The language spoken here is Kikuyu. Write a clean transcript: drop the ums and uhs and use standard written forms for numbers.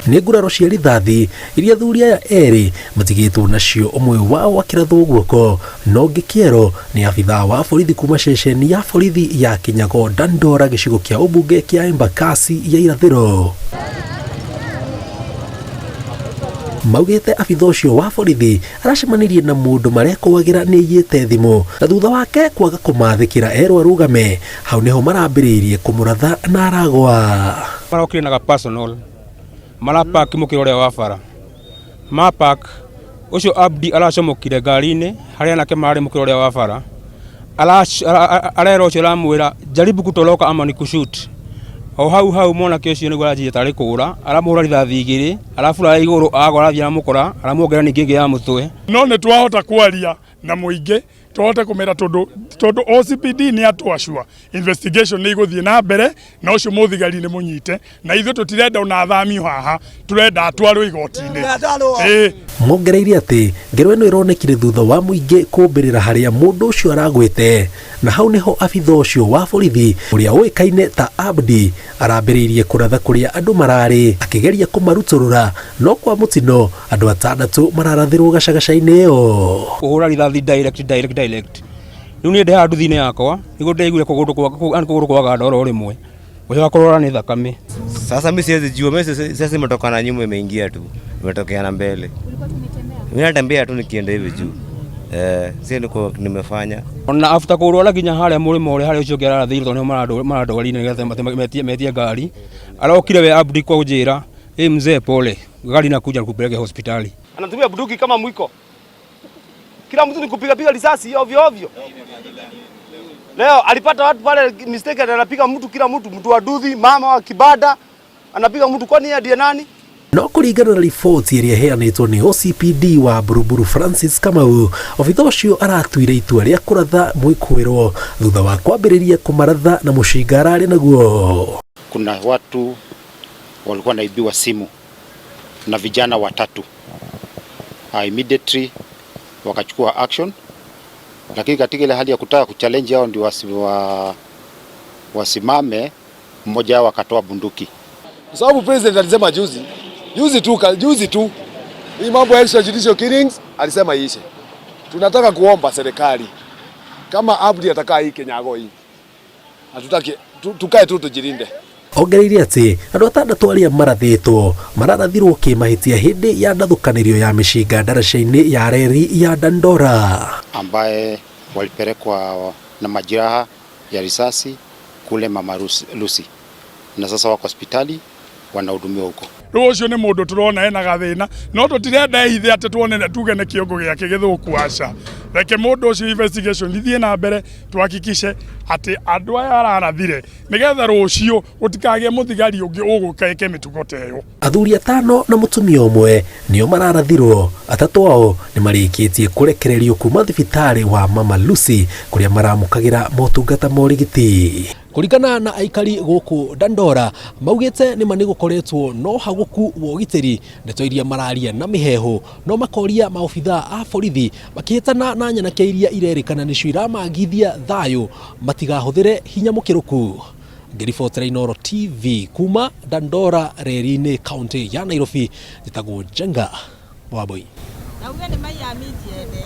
Nĩ nguraro cia rithathi iria athuri aya erĩ matigĩtwo nacio, ũmwe wao akĩrathwo guoko na ũngĩ kĩero nĩ abithaa wa borithi kuma ceceni ya borithi ya Kinyago Dandora, gĩcigo kĩa ũmbunge kĩa Embakasi ya irathĩro. Maugĩte abitha ũcio wa borithi aracemanirie na mũndũ marekũagĩra nĩ aiyĩte thimũ, na thutha wake kwaga kũmathĩkĩra erwo arũgame, hau nĩho marambĩrĩirie kũmũratha na aragwa. Marokire na ga personal marapark mũkĩra ũrĩa wa bara, mapark ũcio Abdi aracomokire ngari-inĩ harĩa anake mararĩ mũkĩra ũrĩa wa bara, arera ũcio aramwĩra, "Jaribu kutoroka ama nikushoot." O hau hau mwanake ũcio nĩguo aranjia tarĩ kũra, aramũhũra rithathi igĩrĩ, arabura ya igũrũ, agwa, arathiĩ aramũkora, aramuongerera ningĩ ĩngĩ ya mũtwe. No nĩ twahota kwaria na mũingĩ, tũhote kũmera tondũ OCPD nĩ atwacua investigation nĩ igũthiĩ na mbere na ũcio mũthigari nĩ mũnyite, na ithuĩ tũtirenda ona athamio haha, tũrenda atwarwo igoti-inĩ. Ĩĩ. Mongereire atĩ ngero ĩno ĩronekire thutha wa mũingĩ kũmbĩrĩra harĩa mũndũ ũcio aragwĩte, na hau nĩho abitha ũcio wa borithi ũrĩa ũĩkaine ta Abdi arambĩrĩirie kũratha kũrĩa andũ mararĩ akĩgeria kũmarutũrũra, no kwa mũtino andũ atandatũ mararathĩrwo gacagaca-inĩ ĩyo. Kũhũra rithathi direct, direct, direct. Rĩu niĩ ndĩ haha nduthi-inĩ yakwa nĩguo ndaiguire kũgũrũ kwaganda oro rĩmwe, gũcoka kũrora nĩ thakame. Sasa mimi siwezi jua, mimi sasa imetoka na nyuma, imeingia tu, imetokea na mbele. Mimi natembea tu nikienda hivi juu. Eh, si niko nimefanya. Ona after kũrwara nginya harĩa mũrĩmo ũrĩa harĩa ũcio ũngĩ ararathĩirwo, tondũ nĩho marandwarire nĩgetha metie ngari, arokire we Abdi kwa kũnjĩra, "Ĩ mzee, pole, gari nakuja kupeleke hospitali." Anatumia bunduki kama mwiko. Kila mtu ni kupiga piga risasi ovyo ovyo. Leo alipata watu pale mistake, anapiga mtu kila mtu, mtu wa nduthi, mama wa kibanda anapiga mtu, kwani yeye ndiye nani? No kũringana na riboti ĩrĩa ĩheanĩtwo nĩ OCPD wa Buruburu Francis Kamau, obitha ũcio aratuire itua rĩa kũratha mwĩkũĩrwo thutha wa kwambĩrĩria kũmaratha na mũcinga ararĩ naguo. Kuna watu walikuwa naibiwa simu na vijana watatu. Immediately wakachukua action, lakini katika ile hali ya kutaka kuchallenge hao ndio wasimame, mmoja wao akatoa bunduki. Kwa sababu president alisema juzi juzi tu juzi tu hii mambo ya extrajudicial killings alisema iishe. Tunataka kuomba serikali kama Abdi atakaa hii Kinyago hii, hatutaki tukae tu tujilinde. Ongereire atĩ andũ atandatũ arĩa marathĩtwo mararathirwo kĩmahĩtia hĩndĩ ya ndathũkanĩrio ya mĩcinga ndaraca-inĩ ya reri ya Dandora. Ambaye walipelekwa na majeraha ya risasi kule Mama Lucy na sasa wako hospitali wanahudumiwa huko. Rĩu ũcio nĩ mũndũ tũrona ena gathĩna, no tũtirenda ehithe atĩ tuone tuge nĩ kĩongo gĩake gĩthũku, aca. Reke mũndũ ũcio investigation ithiĩ na mbere, tuhakikishe atĩ andũ aya ararathire, nĩgetha rũciũ gũtikagĩe mũthigari ũngĩ ũgũka eke mĩtugo ta ĩyo. Athuri atano na mũtumia ũmwe nĩo mararathirwo, atatũ ao nĩ marĩkĩtie kũrekererio kuma thibitarĩ wa Mama Lucy kũrĩa maramũkagĩra motungata ma ũrigiti. Kũringana na aikari gũkũ Dandora, maugĩte nĩma nĩ gũkoretwo no hagũku wa ũgitĩri, ndeto iria mararia na mĩheehũ, no makoria maobitha a borithi makĩhĩtana na nyanake iria irerĩkana nĩcio iramagithia thayũ matigahũthĩre hinya mũkĩrũku. Ngĩribotera Inooro TV kuma Dandora reri-inĩ, kaunti ya Nairobi, njĩtagwo Njenga Wambui. Nauge nĩ maiya minji ene.